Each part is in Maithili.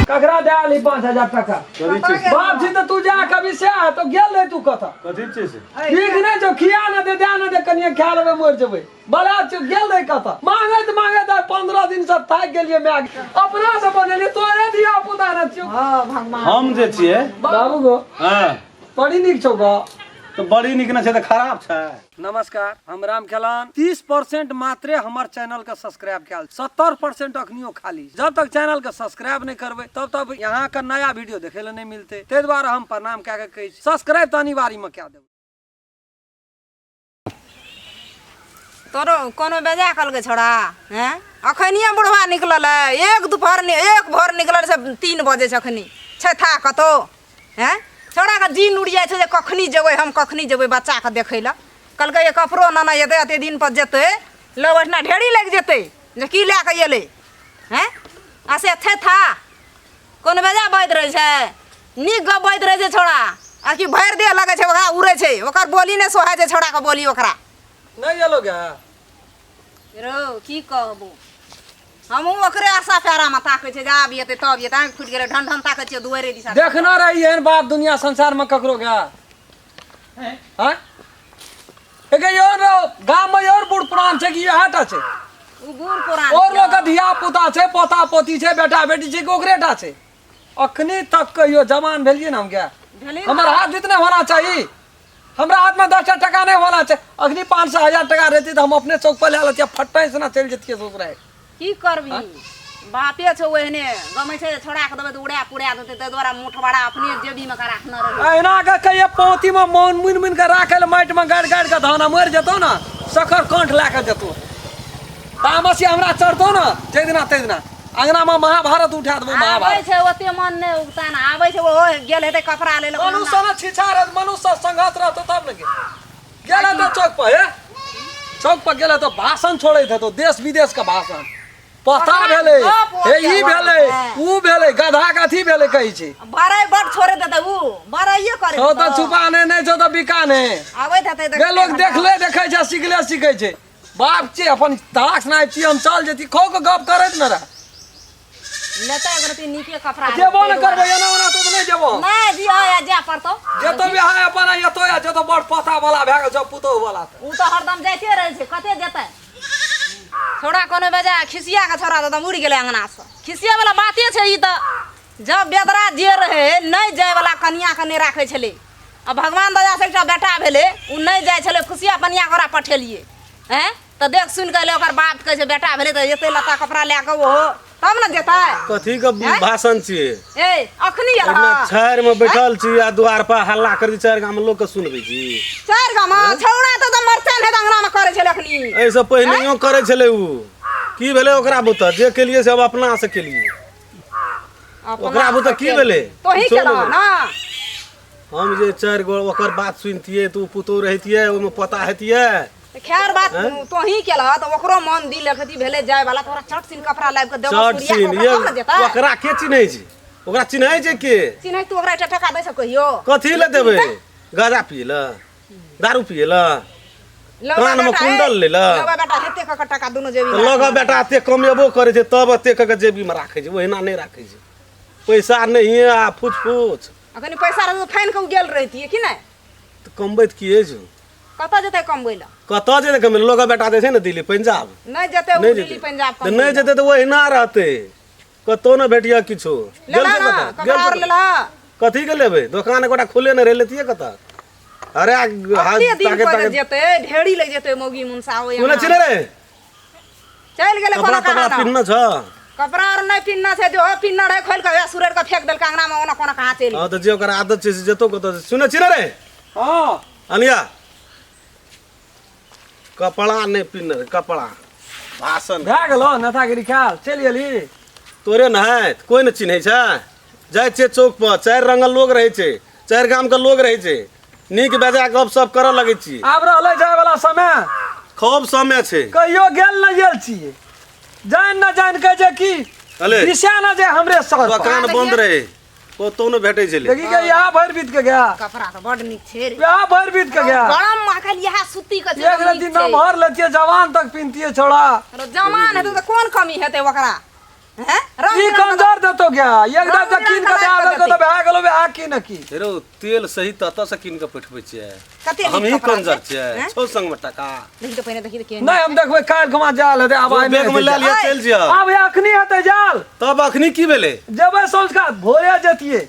ककरा दे आली 5000 टका? कथी छै से? बाप जी, तऽ तू जा कभी से आ तो गेल रहे तू कतऽ? कथी छै से? ठीक नहि छौ, खिया न दे, दे न दे, कनिए खा लेबै, मरि जेबै। बड़ा छौ, गेल रहे कतऽ? मांगैत मांगैत आइ 15 दिन से थाकि गेलियै। माय, अपना से बनेलियै, तोरे धिया पुता ने छियौ। हँ भगवान। हम जे छियै। बाबू गो। हँ। बड़ी नीक छौ गो। तऽ बड़ी नीक नहि छै तऽ खराब छै? नमस्कार, हम राम खेलान। 30% मात्रे हमर चैनल के सब्सक्राइब कयल, 70% अखनियो खाली। जब तक चैनल के सब्सक्राइब नहीं करबै तब तक यहाँ के नया वीडियो देखे ले नहीं मिलते। ताहि दुआरे हम प्रणाम कए के कहै छी, सब्सक्राइब तऽ अनिवार्य में कए देबै। तोरो कोनो बेजा कहलकै छोड़ा हैं? अखनिए बुढ़वा निकलल है, एक दोपहर एक भोर निकलल से 3 बजे छै, अखनी छै था कतौ हैं? छोड़ाके जीन उड़ि जाइ छै जे कखनी जेबै हम, कखनी जेबै बच्चाके देखै लए। कहलकै जे कपड़ो आनना एतै, एते दिन पर जेतै, लोग ओहिठिना ढेरी लागि जेतै जे की लए कऽ एलै हैं? आ से छै था कोनो बेजा बजैत रहै छै, नीक गप बजैत रहै छै छोड़ा, आ कि भरि देह लगै छै ओकरा उड़ै छै, ओकर बोली नहि सोहाइ छै छोड़ाके बोली ओकरा। नहि एलो गे? रौ की कहबो, हमहूँ ओकरे आशा प्यारामे ताकै छियै जे आब एतै तब एतै। आँखि फुटि गेलै, ढन ढन ताकै छियै दुआरे दिशा। देखना रही एहन बात दुनिया संसार में ककरो गे? हाँ एके और गाम में और बूढ़ पुरान छै कि इएह टा छै? ओ बूढ़ पुरान और लोग के धिया पुता छै, पोता पोती छै, बेटा बेटी छै कि ओकरे टा छै? अखनी तक कहियो जवान भेलियै ने हम गे? भेलियै। हमर हाथ जितने होना चाही, हमरा हाथ में 10 टा टका नहीं होना चाहिए। अखनी 500 1000 टका रहती तो हम अपने चौक पर ले लेतियै, फट्टा से ना चलि जतियै ससुराल। की करबी, बापे छौ ओहने गमै छै जे छोड़ा के देबै तऽ उड़ा पुड़ा देतै, ताहि दुआरे मुठबड़ा अपने जेबीमे के राखने रहै। अहिना के कहिए पौती में मौन मुनि मुनि के राखल, माटि में गाड़ि गाड़ि के धान मरि जेतौ ने, सकर कंठ लए के जेतौ। तामस हमरा चढ़तौ ने जाहि दिना ताहि दिना अंगना में महाभारत उठा देबो। आबै महाभारत छै ओते मन नहि उगता ने, आबै छै, ओहो गेल हेतै कपड़ा लै लए। मनुष्य ने छिछा रहत, मनुष्य संघत रहतौ तब ने। गेल हेतौ चौक पर, हे चौक पर गेल हेतौ, भाषण छोड़ैत हेतौ, देश विदेश के भाषण पता भेलै, हे ई भेलै, ऊ भेलै, गधा के अथी भेलै, कहै छै। बड़ाइ बड छोड़े देतै, ऊ बड़ाइए करै। छौ तऽ छुपा नहि, नहि छौ तऽ बिका नहि। आबैत हेतै तऽ गे लोक देखले देखै छै, सिखले सिखै छै। बाप छियै अपन धड़ाक सुनाइ छियै, हम चल जेती खो के गप करैत ने रह। लेतै एक रत्ती नीके कपड़ा। जेबो ने करबै एना ओना तो नहि जेबो। नहि जी, आ जाय पड़तौ। जेतो बिहाय अपन एतो या जेतो, बड़ पोता वाला भए गेल छौ, पुतोहु वाला तऽ। ऊ तऽ हरदम जाइते रहै छै, कते जेतै छौड़ा? कोनो बेजा खिसिया के छौड़ा तऽ उड़ि गेलै अंगना से। खिसिया वाला बाते छै ई तऽ। जब बेदरा जे रहै नहि जाय वाला, कनिया के नहि राखै छलै, आ भगवान दया से एकटा बेटा भेलै, ओ नहि जाइ छलै, खुशिया पनिया ओकरा पठेलियै हैं तऽ देख सुनि कऽ एलै। ओकर बाप कहै छै बेटा भेलै तऽ जेतै लत्ता कपड़ा लए कऽ ओहो, तब ने जेतै। कथी के भाषण छियै? ए अखनी एल? एहिमे छाड़ि में बैठल छी आ दुआर पर हल्ला करै छी, चारि गाम लोक के सुनबै छी। चारि गाम छौड़ा तऽ मरचान हे अंगना मे करै छलै अखनी। एहिसँ पहिनहियो करै छलै उ, की भेलै ओकरा बुते? जे केलियै से अब अपना से केलियै। ओकरा बुते की भेलै? तोही किछो केलह नहि भेलै। ना। हम जे चारि गो ओकर बात सुनतियै तऽ ओ पुतोह रहितियै, ओहिमे पता हेतियै। तऽ खैर बात तोही केलह तऽ ओकरो मन दिल अथी भेलै जाय वाला, तऽ ओकरा चट सिन कपड़ा लाबि कऽ देबो चट सूर्या सिन के, ओकरा तब ने जेतै। ओकरा के चिन्है छै? ओकरा चिन्है छै के? चिन्है तू ओकरा एकटा टका दै छ कहियो? कथी लए देबै? गाजा पियै लए, दारू पियै लए, लगऽ कानमे बेटा, ए, कुण्डल लै लए। लगऽ बेटा, हेते कऽ कऽ टका दुनू जेबी तऽ लगऽ बेटा, एते कमेबो करै छै तब एते कऽ के जेबीमे राखै छै, ओहिना नहि राखै छै। पैसा नहिए आ फुच फुच। अखन पैसा रहतै तऽ फानि कऽ गेल रहितियै कि नहि? तऽ कमबैत की अछि? कतऽ जेतै कमबै लए? कतऽ जेतै कमबै लए? लगऽ बेटा जे छै ने दिल्ली पंजाब। नहि जेतै ओ नहि दिल्ली जेतै पंजाब तऽ कमबै नहि लए। जेतै तऽ ओहिना रहतै, कतौ नहि भेटिए किछो। गेल लेलह छै ने कतऽ? गेल कपड़ा छै आओर कतऽ? लेलह? कथी के लेबै? दोकान एकोटा खुले नहि रहै, लेतियै कतऽ? अरे हाथ कते दिन ताके पर ताके जेतै, ढेरी लागि जेतै मौगी मुनसा ओहि सुनै अंगना। छी ने रे? चलि गेलै कपड़ा कोनो तपड़ा कहाँ पिन्हने छ? कपड़ा आर नहि पिन्हने छै, जो पिन्हने रहै खोलि कऽ सुरैर कऽ फेंक देलकै अंगना मे, ओना कोना कहाँ चलि। हँ तऽ जे ओकर आदत छै से जेतौ कतऽ? सुनै छी ने रे? हँ। अनिया कपड़ा नहि पिन्हने रहै, कपड़ा भाषण भए गेलो नेतागिरी ख्याल, चलि गेली। तोरे नहायत कोइ नहि चिन्है छै। जाइ छियै चौक पर, चारि रंगक लोग रहै छै, चारि गामके लोग रहै छै, नीक बेजा गप सप करऽ लगै छी। आब रहलै जाय वाला समय? खूब समय छै। कहियो गेल न गेल छियै, जानि न जानि के जे की अले। दिशा न जे हमरे सर पर। दोकान बंद रहे। ओतौ ने भेटै छलै। देखी के यहाँ भरि बीत के गया। कपड़ा तऽ बड नीक छै रे। यहाँ भरि बीत के गया। गरम माखल इएह सूती के छै। एक रति नमहर लेतिए, जवान तक पिनतिए छोड़ा। जवान हेतै तऽ कोन कमी हेतै ओकरा? हैं, रंग ई बिरंग? कंजर देतो गया एक रंग दम कीन के बिरंग दे के देलको तऽ भए गेलो बे की न की। हेरो तेल सही ततऽ से कीन के पठबै छियै। कते नीक हमही कपड़ा कंजर छै, छियै? हैं? छौ संग में टका। देखी तऽ पहिने, देखी तऽ केहन। नहीं, हम देखबै काल्हि घुमा जाल हेतै। आब आइ बैग नहि में लए हेतै। लिअ, चलि जियऽ। आब अखनी हेतै जाल? तब अखनी की भेलै? जेबै सौझका भोरे जतियै,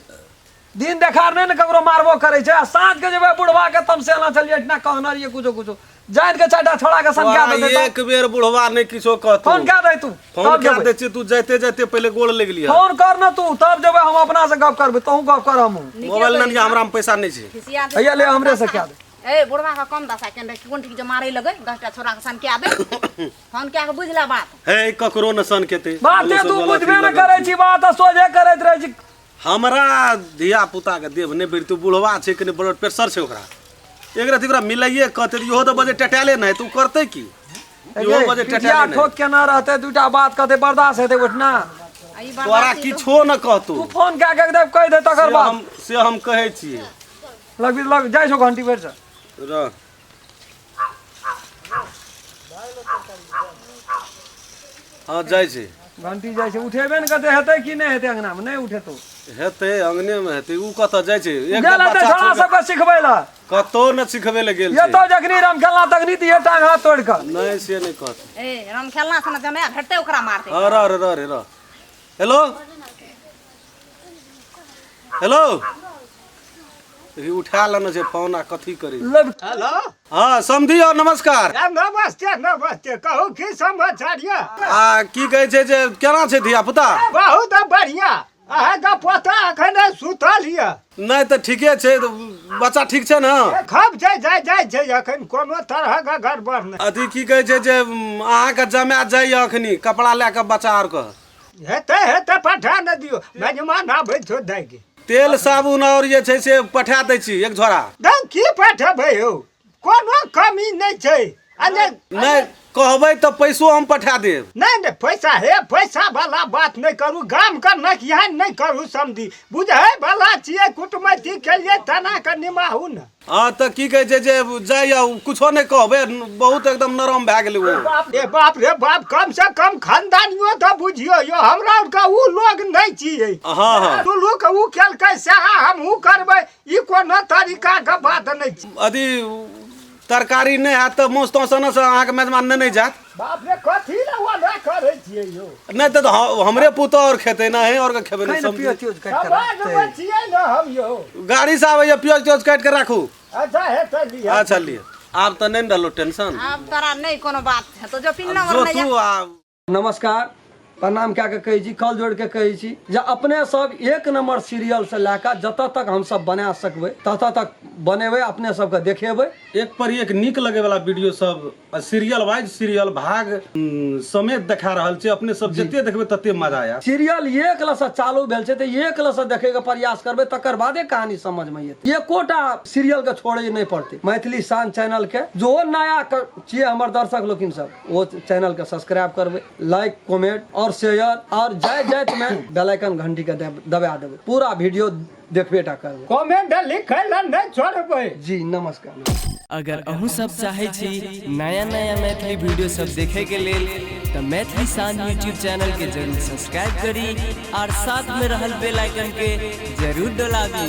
दिन देखार नहि ने ककरो मारबो करै छै, आ साँझ के जेबै बुढ़वा के तमसेना छलियै एहिठिना, कहने रहियै कुछो कुछो जानि के चारिटा छोड़ा के सनका तोरा देतै। एक बेर बुढ़वा नहि किछो कहतौ। फोन कए दै तू, फोन तब कए जेबै। दै छियै, तू जाइते जाइते पहिले गोड़ लागि लिअ। फोन कर ने तू, तब जेबै। हम अपना से गप करबै, तोहूँ गप कर, हमहूँ। मोबाइल नहि लिअ, हमरा में पैसा नहि छै। खिसिया छै। हैया ले, हमरे से कए दे। ए बुढ़वा के कम दशा केने रहै, कोन ठीक जे मारै लगै 10टा छोड़ा के सनका दे। फोन कए के बुझला बात। हे, ककरो न सन केतै। बाते तू बुझबे ने करै छी, बात सोझे करैत रहै छी। हमरा धिया पुता के देव नहि बढ़तौ। बुढ़वा छै, कनि ब्लड प्रेशर छै ओकरा। एक रति ओकरा मिलाइए कहतै तऽ इहो तऽ बजे टटाले नहि तऽ ओ करतै की? इहो बजे पिठिया टटाले नहि। ठोक केना रहतै, दूटा बात कहतै, बर्दाश्त हेतै ओठना? आ ई तोरा बर्दाश्त किछो न कहतौ। तू फोन कए के देव कहि दे तकर से बाद। हम से हम कहै छियै। लग लग जाइ छौ घंटी भरि से। रह। हँ, जाइ छै। घंटी जाइ छै, उठेबे ने करतै। हेतै की नहि हेतै अंगनामे? नहि उठेतौ। हेतै, अंगने मे हेतै। उ कतऽ जाइ छै? एक गेल हेतै बच्चा छोड़ा छोड़ि कऽ सबके सिखबै लए। कतौ न सिखबै लए गेल ये छै। तो जखनी राम खेलना तखनी दिए टांग हाथ तोड़ कऽ। नहि, से नहि कहतै। ए राम खेलना से न जमाय भेटतै, ओकरा मारतै। हँ, रह रह रह रह। हेलो हेलो, ई उठा लेने छै फोन आ कथी करी। लब। हेलो। हँ समधी और नमस्कार। ए, नमस्ते नमस्ते, कहू की समाचार यऽ? आ की कहै छै जे केना छै धिया पुता? बहुत बढ़िया। अहाँके पोता एखन सुतल यऽ। नहि तऽ ठीके छै तऽ बच्चा ठीक छै ने? खब छै, जाइ जाइ छै, एखन कोनो तरहक गड़बड़ नहि। अथी की कहै छै जे अहाँके जमा जाइए अखनी कपड़ा लए कऽ बच्चा आरके। हेतै हेतै, पठा ने दियौ, मेजमान आबै छौ दैके। तेल साबुन आओर जे छै से पठा दै छी एक झोरा। दम की पठेबै यौ, कोनो कमी नहि छै आ नहि। नहि कहबै तऽ पैसो हम पठा देब। नहि नहि, पैसा हे, पैसा वाला बात नहि करू, गाम के नकियान नहि करू समझी, बुझै वाला छियै, कुटमैती केलियै तेना के निमाहू ने। हँ तऽ की कहै छै जे जाइए, कुछो नहि कहबै, बहुत एकदम नरम भए गेलै ओ। बाप रे बाप रे बाप, कम से कम खानदानियो तऽ बुझियौ यौ, हमरा आरके उ लोग नहि छियै। हँ हँ। टुल्लू के उ केलकै सएह हमहूँ करबै, ई कोनो तरीका के बात नहि छै। अथी तरकारी नहि हैत तऽ मासु ताउस एना से अहाँके मेजबान नेने जायत। बाप रे, कथी लए ओना करै छियै यौ? नहि तऽ हमरे पुतोह आओर खेतै ने, अहीं आओरके खेबै ने खाइ ने समझी। पियो त्योज काटि कऽ समाजमे राखतै। छियै ने हम यौ। गाड़ी से आबैए, पियाज तियाज काटि कऽ राखू। अच्छा हेतै, लिअ। अच्छा लिअ, आब तऽ नहि ने रहलो टेंशन। आब तोरा नहि कोनो बात हेतौ जो पिन्ना जो नहि। तू आब। नमस्कार, प्रणाम कए कऽ कहै छी, कल जोड़ि कऽ कहै छी जे अपने सब एक नम्बर सीरियलसँ लए कऽ जतऽ तक हमसब बना सकबै ततऽ तक बनेबै, अपने सबके देखेबै। एक पर एक नीक लगे वाला वीडियो सब सीरियल वाइज सीरियल भाग समेत देखा रहल छै। अपने सब जते देखबै तते मजा आयत। सीरियल एक लसँ चालू भेल छै तऽ एक लसँ देखैके प्रयास करबै, तकर बादे कहानी समझमे एतै। एकोटा सीरियलके छोड़ै नहि पड़तै। मैथिली शान चैनलके जो नया छियै हमर दर्शक लोकिन सब, ओ चैनलके सब्सक्राइब करबै, लाइक कमेंट और शेयर, और जाइत जाइत में बेल आइकन घंटी के दबा देबै, पूरा वीडियो देखबे टा करबै। कमेंट लिखै लए नहि छोड़बै। जी नमस्कार। अगर अहूँ सब चाहै छी नया नया मैथिली वीडियो सब देखे के लेल तऽ मैथिली शान यूट्यूब चैनल के जरूर सब्सक्राइब करी और साथ में रहल बेल आइकन के जरूर दबाबी।